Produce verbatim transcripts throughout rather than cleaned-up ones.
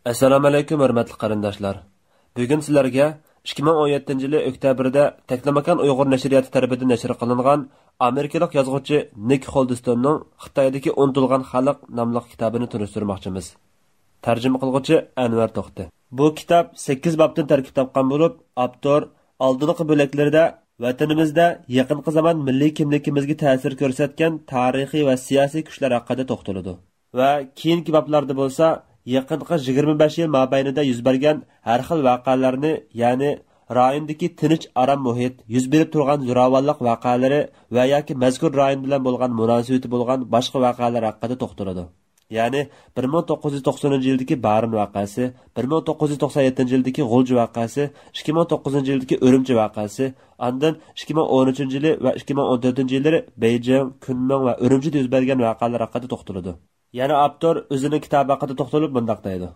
ئەسسالامۇئەلەيكۇم، ھۆرمەتلىك قېرىنداشلار. بۈگۈن سىلەرگە ئىككى مىڭ ئون يەتتىنچى يىلى ئۆكتەبىردە تەكلىماكان ئۇيغۇر نەشرىياتى تەرىپىدىن نەشر قىلىنغان ئامېرىكىلىق يازغۇچى نىك خولدستوننىڭ خىتايدىكى ئۇنتۇلغان خەلق ناملىق كىتابىنى تونۇشتۇرماقچىمىز. تەرجىمە قىلغۇچى ئەنۋەر توختى. بۇ كىتاب سەككىز بابتىن تەركىب تاپقان بولۇپ، ئاپتور ئالدىنقى بۆلەكلىرىدە ۋەتىنىمىزدە يېقىنقى زامان مىللىي كىملىكىمىزگە تەسىر كۆرسەتكەن تارىخىي ۋە سىياسىي كۈچلەر ھەققىدە توختىلىدۇ. ۋە كېيىنكى بابلاردا بولسا يېقىنقى يىگىرمە بەش يىل مابەينىدە يۈز بەرگەن ھەر خىل ۋەقەلەرنى، يەنى رايوندىكى تىنچ ئارام مۇھىت، يۈز بېرىپ تۇرغان زوراۋانلىق ۋەقەلىرى ۋە ياكى مەزكۇر رايون بىلەن بولغان مۇناسىۋىتى بولغان باشقا ۋەقەلەر ھەققىدە توختىلىدۇ. يەنى بىر مىڭ توققۇز يۈز توقسىنىنچى يىلدىكى بارىن ۋەقەسى، بىر مىڭ توققۇز يۈز توقسان يەتتىنچى يىلدىكى غۇلجا ۋەقەسى، ئىككى مىڭ توققۇزىنچى يىلدىكى ئۈرۈمچى ۋەقەسى، ئاندىن ئىككى مىڭ ئون ئۈچىنچى يىلى ۋە ئىككى مىڭ ئون تۆتىنچى يىللىرى بېيجىڭ، كۈنمىڭ ۋە ئۈرۈمچىدە يۈز بەرگەن ۋەقەلەر ھەققىدە توختىلىدۇ. يەنە ئاپتور ئۆزىنىڭ كىتابى ھەققىدە توختىلىپ مۇنداق دەيدۇ: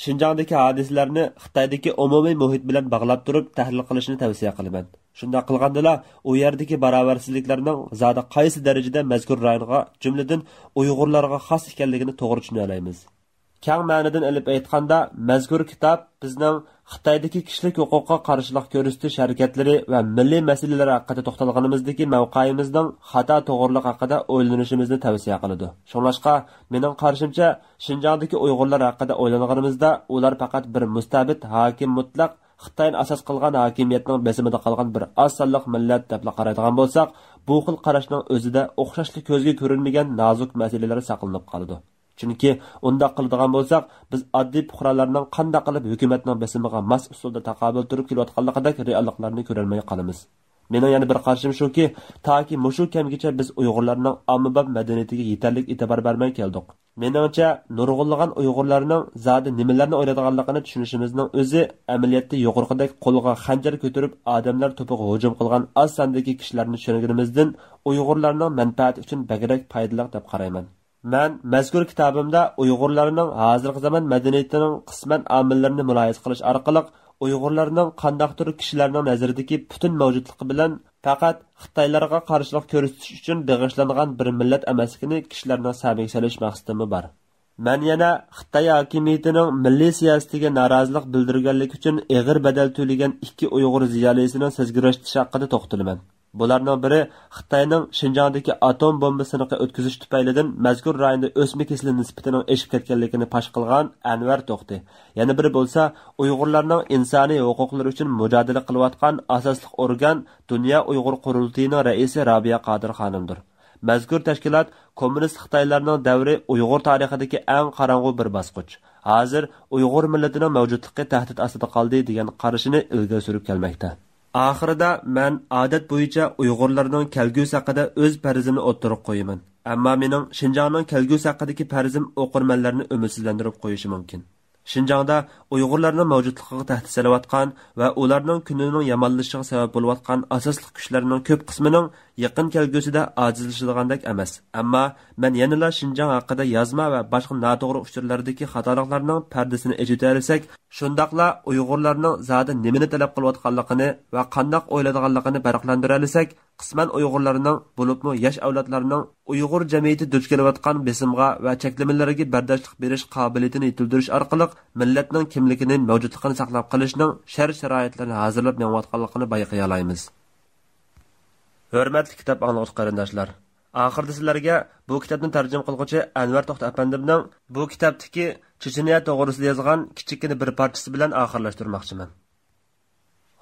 شىنجاڭدىكى ھادىسىلەرنى خىتايدىكى ئومۇمىي مۇھىت بىلەن باغلاپ تۇرۇپ تەھلىل قىلىشنى تەۋسىيە قىلىمەن. شۇنداق قىلغاندىلا، ئۇ يەردىكى باراۋەرسىزلىكلەرنىڭ زادى قايسى دەرىجىدە مەزكۇر رايونغا، جۈملىدىن ئۇيغۇرلارغا خاس ئىكەنلىكىنى توغرا چۈشىنەلەيمىز. كەڭ مەنىدىن ئېلىپ ئېيتقاندا، مەزكۇر كىتاب بىزنىڭ خىتايدىكى كىشىلىك ھوقۇققا قارشىلىق كۆرسىتىش ھەرىكەتلىرى ۋە مىللىي مەسىلىلەر ھەققىدە توختالغىنىمىزدىكى مەۋقەيىمىزنىڭ خاتا توغرىلىقى ھەققىدە ئويلىنىشىمىزنى تەۋسىيە قىلىدۇ. شۇڭلاشقا، مېنىڭ قارىشىمچە، شىنجاڭدىكى ئۇيغۇرلار ھەققىدە ئويلانغىنىمىزدا، ئۇلار پەقەت بىر مۇستەبىت ھاكىم مۇتلەق خىتاينى ئاساس قىلغان ھاكىمىيەتنىڭ بېسىمىدا قالغان بىر ئاز سانلىق مىللەت دەپلا قارايدىغان بولساق، بۇ خىل قاراشنىڭ ئۆزىدە ئوخشاشلا كۆزگە كۆرۈنمىگەن نازۇك مەسىلىلەر ساقلىنىپ قالىدۇ. چۈنكى ئۇنداق قىلىدىغان بولساق، بىز ئاددىي پۇقرالارنىڭ قانداق قىلىپ ھۆكۈمەتنىڭ بېسىمىغا ماس ئۇسۇلدا تاقابىل تۇرۇپ كېلىۋاتقانلىقىدەك رېئاللىقلارنى كۆرەلمەي قالىمىز. مېنىڭ يەنە بىر قارىشىم شۇكى، تاكى مۇشۇ كەمگىچە بىز ئۇيغۇرلارنىڭ ئاممىباب مەدەنىيىتىگە يېتەرلىك ئېتىبار بەرمەي كەلدۇق. مېنىڭچە، نۇرغۇنلىغان ئۇيغۇرلارنىڭ زادى نېمىلەرنى ئويلايدىغانلىقىنى چۈشىنىشىمىزنىڭ ئۆزى ئەمەلىيەتتە يۇقىرىقىدەك قولىغا خەنجەر كۆتۈرۈپ ئادەملەر توپىغا ھۇجۇم قىلغان ئاز ساندىكى كىشىلەرنى چۈشەنگىنىمىزدىن ئۇيغۇرلارنىڭ مەنپەئەتى ئۈچۈن بەكرەك پايدىلىق دەپ قارايمەن. مەن مەزكۇر كىتابىمدا ئۇيغۇرلارنىڭ ھازىرقى زامان مەدەنىيىتىنىڭ قىسمەن ئامىللىرىنى مۇلاھىزە قىلىش ئارقىلىق، ئۇيغۇرلارنىڭ قانداقتۇر كىشىلەرنىڭ نەزىرىدىكى پۈتۈن مەۋجۇتلۇقى بىلەن پەقەت خىتايلارغا قارشىلىق كۆرسىتىش ئۈچۈن بېغىشلانغان بىر مىللەت ئەمەسلىكىنى كىشىلەرنىڭ سەمىگە سېلىش مەقسىتىممۇ بار. مەن يەنە خىتاي ھاكىمىيىتىنىڭ مىللىي سىياسىتىگە نارازىلىق بىلدۈرگەنلىكى ئۈچۈن ئېغىر بەدەل تۆلىگەن ئىككى ئۇيغۇر زىيالىيسىنىڭ سەزگۈرەش تۇتۇشى ھەققىدە توختىلىمەن. بۇلارنىڭ بىرى خىتاينىڭ شىنجاڭدىكى ئاتوم بومبا سىنىقى ئۆتكۈزۈش تۈپەيلىدىن مەزكۇر رايوندا ئۆسمە كېسىلى نىسبىتىنىڭ ئېشىپ كەتكەنلىكىنى پاش قىلغان ئەنۋەر توختى. يەنە بىرى بولسا ئۇيغۇرلارنىڭ ئىنسانىي ھوقۇقلىرى ئۈچۈن مۇجادىلە قىلىۋاتقان ئاساسلىق ئورگان دۇنيا ئۇيغۇر قۇرۇلتىيىنىڭ رەئىسى رابىيە قادىر خانىمدۇر. مەزكۇر تەشكىلات كوممۇنىست خىتايلارنىڭ دەۋرى ئۇيغۇر تارىخىدىكى ئەڭ قاراڭغۇ بىر باسقۇچ. ھازىر ئۇيغۇر مىللىتىنىڭ مەۋجۇتلۇقى تەھدىت ئاستىدا قالدى دېگەن قارىشىنى ئىلگىرى سۈرۈپ كەلمەكتە. ئاخىرىدا مەن ئادەت بويىچە ئۇيغۇرلارنىڭ كەلگۈسى ھەققىدە ئۆز پەرىزىمنى ئوتتۇرىغا قويىمەن. ئەمما مېنىڭ شىنجاڭنىڭ كەلگۈسى ھەققىدىكى پەرىزىم ئوقۇرمەنلەرنى ئۈمىدسىزلەندۈرۈپ قويۇشى مۇمكىن. شىنجاڭدا ئۇيغۇرلارنىڭ مەۋجۇتلۇقىغا تەھدىت سېلىۋاتقان ۋە ئۇلارنىڭ كۈنىنىڭ يامانلىشىشىغا سەۋەب بولۇۋاتقان ئاساسلىق كۈچلەرنىڭ كۆپ قىسمىنىڭ يېقىن كەلگۈسىدە ئاجىزلىشىدىغاندەك ئەمەس. ئەمما مەن يەنىلا شىنجاڭ ھەققىدە يازما ۋە باشقا ناتوغرا ئۇچۇرلاردىكى خاتالىقلارنىڭ پەردىسىنى ئېچىۋېتەلىسەك، شۇنداقلا ئۇيغۇرلارنىڭ زادى نېمىنى تەلەپ قىلىۋاتقانلىقىنى ۋە قانداق ئويلايدىغانلىقىنى پەرقلەندۈرەلىسەك، قىسمەن ئۇيغۇرلارنىڭ، بولۇپمۇ ياش ئەۋلادلارنىڭ ئۇيغۇر جەمئىيىتى دۇچ كېلىۋاتقان بېسىمغا ۋە چەكلىمىلەرگە بەرداشلىق بېرىش قابىلىيىتىنى يېتىلدۈرۈش ئارقىلىق مىللەتنىڭ كىملىكىنى، مەۋجۇتلۇقىنى ساقلاپ قېلىشنىڭ شەرت-شارائىتلىرىنى ھازىرلاپ مېڭىۋاتقانلىقىنى بايقىيالايمىز. ھۆرمەتلىك كىتاب ئاڭلىغۇچى قېرىنداشلار! ئاخىرىدا سىلەرگە بۇ كىتابنى تەرجىمە قىلغۇچى ئەنۋەر توختى ئەپەندىمنىڭ بۇ كىتابتىكى چېچىنىيە توغرىسىدا يازغان كىچىككىنە بىر پارچىسى بىلەن ئاخىرلاشتۇرماقچىمەن.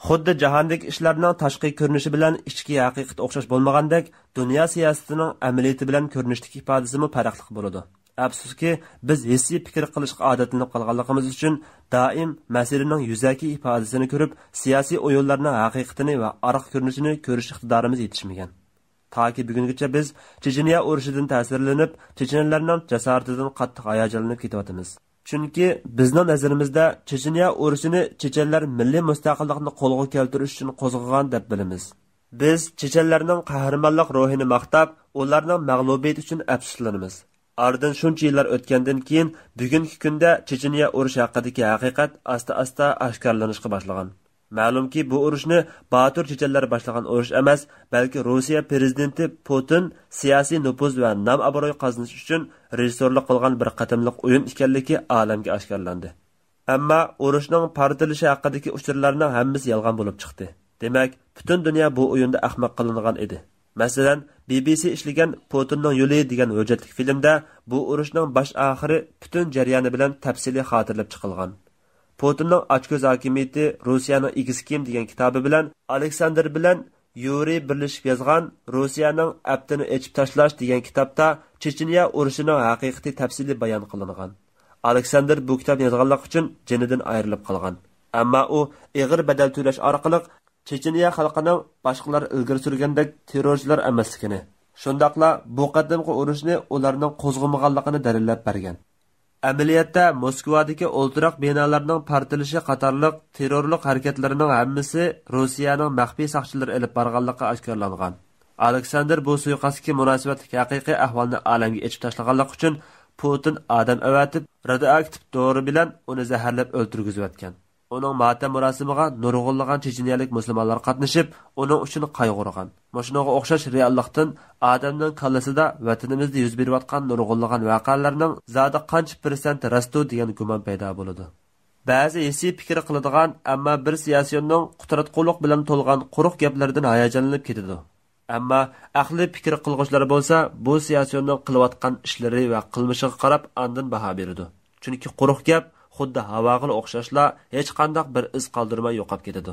خۇددى جاھاندىكى ئىشلارنىڭ تاشقى كۆرۈنۈشى بىلەن ئىچكى ھەقىقىتى ئوخشاش بولمىغاندەك، دۇنيا سىياسىتىنىڭ ئەمەلىيىتى بىلەن كۆرۈنۈشتىكى ئىپادىسىمۇ پەرقلىق بولىدۇ. ئەپسۇسكى، بىز ھېسسىي پىكىر قىلىشقا ئادەتلىنىپ قالغانلىقىمىز ئۈچۈن، دائىم مەسىلىنىڭ يۈزەكى ئىپادىسىنى كۆرۈپ، سىياسىي ئويۇنلارنىڭ ھەقىقىتىنى ۋە ئارقا كۆرۈنۈشىنى كۆرۈش ئىقتىدارىمىز يېتىشمىگەن. تاكى بۈگۈنگىچە بىز چېچىنىيە ئۇرۇشىدىن تەسىرلىنىپ، چېچەنلەرنىڭ جاسارىتىدىن قاتتىق ھاياجانلىنىپ كېتىۋاتىمىز. چۈنكى بىزنىڭ نەزىرىمىزدە چېچىنىيە ئۇرۇشىنى چېچەنلەر مىللىي مۇستەقىللىقنى قولغا كەلتۈرۈش ئۈچۈن قوزغىغان دەپ بىلىمىز. بىز چېچەنلەرنىڭ قەھرىمانلىق روھىنى ماختاپ، ئۇلارنىڭ مەغلۇبىيىتى ئۈچۈن ئەپسۇسلىنىمىز. ئارىدىن شۇنچە يىللار ئۆتكەندىن كېيىن، بۈگۈنكى كۈندە چېچىنىيە ئۇرۇشى ھەققىدىكى ھەقىقەت ئاستا-ئاستا ئاشكارىلىنىشقا باشلىغان. مەلۇمكى، بۇ ئۇرۇشنى باتۇر چېچەنلەر باشلىغان ئۇرۇش ئەمەس، بەلكى روسىيە پىرېزىدېنتى پۇتىن سىياسىي نوپۇز ۋە نام-ئابرۇي قازىنىش ئۈچۈن رېژىسسورلۇق قىلغان بىر قېتىملىق ئويۇن ئىكەنلىكى ئالەمگە ئاشكارىلاندى. ئەمما ئۇرۇشنىڭ پارتلىشى ھەققىدىكى ئۇچۇرلارنىڭ ھەممىسى يالغان بولۇپ چىقتى. دېمەك، پۈتۈن دۇنيا بۇ ئويۇندا ئەخمەق قىلىنغان ئىدى. مەسىلەن، بى بى سى ئىشلىگەن پۇتىننىڭ يولى دېگەن ھۆججەتلىك فىلىمدە بۇ ئۇرۇشنىڭ باش ئاخىرى پۈتۈن جەريانى بىلەن تەپسىلىي خاتىرىلەپ چىقىلغان. پۇتىننىڭ ئاچكۆز ھاكىمىيىتى، روسىيەنىڭ ئىگىسى كىم دېگەن كىتابى بىلەن ئالېكساندىر بىلەن يۇرىي بىرلىشىپ يازغان روسىيەنىڭ ئەپتىنى ئېچىپ تاشلاش دېگەن كىتابتا چېچىنىيە ئۇرۇشىنىڭ ھەقىقىتى تەپسىلىي بايان قىلىنغان. ئالېكساندىر بۇ كىتابنى يازغانلىقى ئۈچۈن جېنىدىن ئايرىلىپ قالغان. ئەمما ئۇ ئېغىر بەدەل تۆلەش ئارقىلىق چېچىنىيە خەلقىنىڭ باشقىلار ئىلگىرى سۈرگەندەك تېررورچىلار ئەمەسلىكىنى، شۇنداقلا بۇ قېتىمقى ئۇرۇشنى ئۇلارنىڭ قوزغىمىغانلىقىنى دەلىللەپ بەرگەن. ئەمەلىيەتتە، موسكۋادىكى ئولتۇراق بىنالارنىڭ پارتلىشى قاتارلىق تېررورلۇق ھەرىكەتلىرىنىڭ ھەممىسى روسىيەنىڭ مەخپىي ساقچىلىرى ئېلىپ بارغانلىقى ئاشكارىلانغان. ئالېكساندىر بۇ سۇيىقەستكە مۇناسىۋەتلىك ھەقىقىي ئەھۋالنى ئالەمگە ئېچىپ تاشلىغانلىقى ئۈچۈن پۇتىن ئادەم ئەۋەتىپ، رادىئوئاكتىپ دورا بىلەن ئۇنى زەھەرلەپ ئۆلتۈرگۈزۈۋەتكەن. ئۇنىڭ ماتەم مۇراسىمىغا نۇرغۇنلىغان چېچىنىيەلىك مۇسۇلمانلار قاتنىشىپ، ئۇنىڭ ئۈچۈن قايغۇرغان. مۇشۇنىڭغا ئوخشاش رېئاللىقتىن ئادەمنىڭ كاللىسىدا ۋەتىنىمىزدە يۈز بېرىۋاتقان نۇرغۇنلىغان ۋەقەلەرنىڭ زادى قانچە پىرسەنت راستتۇ دېگەن گۇمان پەيدا بولىدۇ. بەزى ھېسسىي پىكىر قىلىدىغان، ئەمما بىر سىياسىيوننىڭ قۇتراتقۇلۇق بىلەن تولغان قۇرۇق گەپلىرىدىن ھاياجانلىنىپ كېتىدۇ. ئەمما ئەقلىي پىكىر قىلغۇچىلار بولسا بۇ سىياسىيوننىڭ قىلىۋاتقان ئىشلىرى ۋە قىلمىشىغا قاراپ ئاندىن باھا بېرىدۇ. چۈنكى قۇرۇق گەپ خۇددى ھاۋاغىلا ئوخشاشلا ھېچقانداق بىر ئىز قالدۇرماي يوقاپ كېتىدۇ.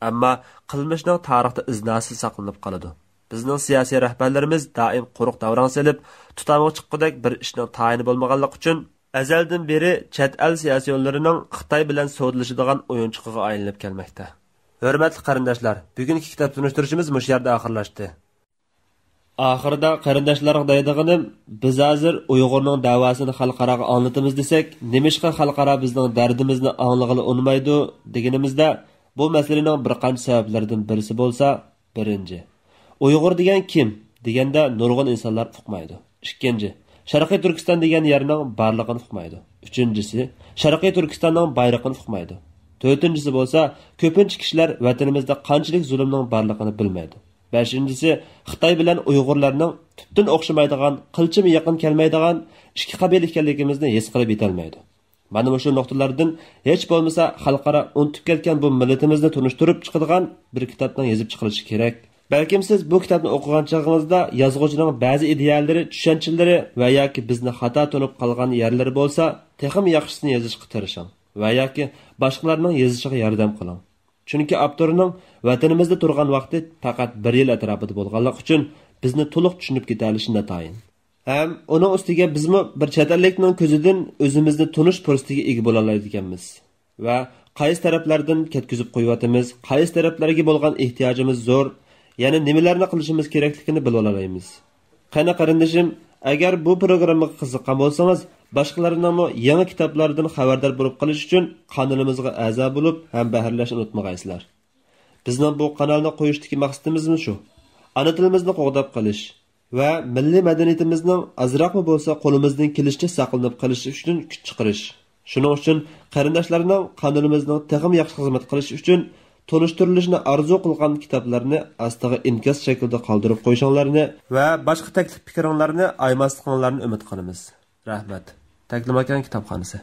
ئەمما قىلمىشنىڭ تارىختا ئىزناسى ساقلىنىپ قالىدۇ. بىزنىڭ سىياسىي رەھبەرلىرىمىز دائىم قۇرۇق داۋراڭ سېلىپ، تۇتامغا چىققۇدەك بىر ئىشنىڭ تايىنى بولمىغانلىقى ئۈچۈن، ئەزەلدىن بېرى چەت ئەل سىياسىيونلىرىنىڭ خىتاي بىلەن سودىلىشىدىغان ئويۇنچۇقىغا ئايلىنىپ كەلمەكتە. ھۆرمەتلىك قېرىنداشلار، بۈگۈنكى كىتاب تونۇشتۇرۇشىمىز مۇشۇ يەردە ئاخىرلاشتى. ئاخىرىدا قېرىنداشلارغا دەيدىغىنىم، بىز ھازىر ئۇيغۇرنىڭ دەۋاسىنى خەلقئاراغا ئاڭلىتىمىز دېسەك، نېمىشقا خەلقئارا بىزنىڭ دەردىمىزنى ئاڭلىغىلى ئۇنىمايدۇ دېگىنىمىزدە، بۇ مەسىلىنىڭ بىر قانچە سەۋەبلىرىدىن بىرسى بولسا، بىرىنچى، ئۇيغۇر دېگەن كىم دېگەندە نۇرغۇن ئىنسانلار ئۇقمايدۇ. ئىككىنچى، شەرقىي تۈركىستان دېگەن يەرنىڭ بارلىقىنى ئۇقمايدۇ. ئۈچىنچىسى، شەرقىي تۈركىستاننىڭ بايرىقىنى ئۇقمايدۇ. تۆتىنچىسى بولسا، كۆپىنچە كىشىلەر ۋەتىنىمىزدە قانچىلىك زۇلۇمنىڭ بارلىقىنى بىلمەيدۇ. بەشىنچىسى، خىتاي بىلەن ئۇيغۇرلارنىڭ تۈپتىن ئوخشىمايدىغان، قىلچىمۇ يېقىن كەلمەيدىغان ئىككى قەبىلە ئىكەنلىكىمىزنى ھېس قىلىپ يېتەلمەيدۇ. مانا مۇشۇ نۇقتىلاردىن ھېچ بولمىسا خەلقئارا ئۇنتۇپ كەتكەن بۇ مىللىتىمىزنى تونۇشتۇرۇپ چىقىدىغان بىر كىتابنىڭ يېزىپ چىقىلىشى كېرەك. بەلكىم سىز بۇ كىتابنى ئوقۇغان چېغىڭىزدا يازغۇچىنىڭ بەزى ئىدىيەلىرى، چۈشەنچىلىرى ۋە ياكى بىزنى خاتا تونۇپ قالغان يەرلىرى بولسا، تېخىمۇ ياخشىسىنى يېزىشقا تىرىشىڭ ۋە ياكى باشقىلارنىڭ يېزىشىغا ياردەم قىلىڭ. چۈنكى ئاپتورنىڭ ۋەتىنىمىزدە تۇرغان ۋاقتى پەقەت بىر يىل ئەتراپىدا بولغانلىقى ئۈچۈن بىزنى تولۇق چۈشىنىپ كېتەلىشى ناتايىن. ھەم ئۇنىڭ ئۈستىگە بىزمۇ بىر چەت ئەللىكنىڭ كۆزىدىن ئۆزىمىزنى تونۇش پۇرسىتىگە ئىگە بولالايدىكەنمىز ۋە قايسى تەرەپلەردىن كەتكۈزۈپ قويۇۋاتىمىز، قايسى تەرەپلەرگە بولغان ئېھتىياجىمىز زور، يەنە نېمىلەرنى قىلىشىمىز كېرەكلىكىنى بىلىۋالالايمىز. قېنى قېرىندىشىم، ئەگەر بۇ پروگراممىغا قىزىققان بولسىڭىز، باشقىلارنىڭمۇ يېڭى كىتابلاردىن خەۋەردار بولۇپ قېلىش ئۈچۈن قانىلىمىزغا ئەزا بولۇپ ھەم بەھرىلەشنى ئۇنتۇمىغايسىلەر. بىزنىڭ بۇ قانالنى قويۇشتىكى مەقسىتىمىزمۇ شۇ. ئانا تىلىمىزنى قوغداپ قېلىش ۋە مىللىي مەدەنىيىتىمىزنىڭ ئازراقمۇ بولسا قولىمىزدىن كېلىشىچە ساقلىنىپ قېلىشى ئۈچۈن كۈچ چىقىرىش. شۇنىڭ ئۈچۈن قېرىنداشلارنىڭ قانىلىمىزنىڭ تېخىمۇ ياخشى خىزمەت قىلىشى ئۈچۈن تونۇشتۇرۇلۇشىنى ئارزۇ قىلغان كىتابلارنى ئاستىغا ئىنكاس شەكلىدە قالدۇرۇپ قويۇشۇڭلارنى ۋە باشقا تەكلىپ پىكرىڭلارنى ئايىماسلىقىڭلارنى ئۈمىد قىلىمىز. رەھمەت. تەكلىماكان كىتابخانىسى.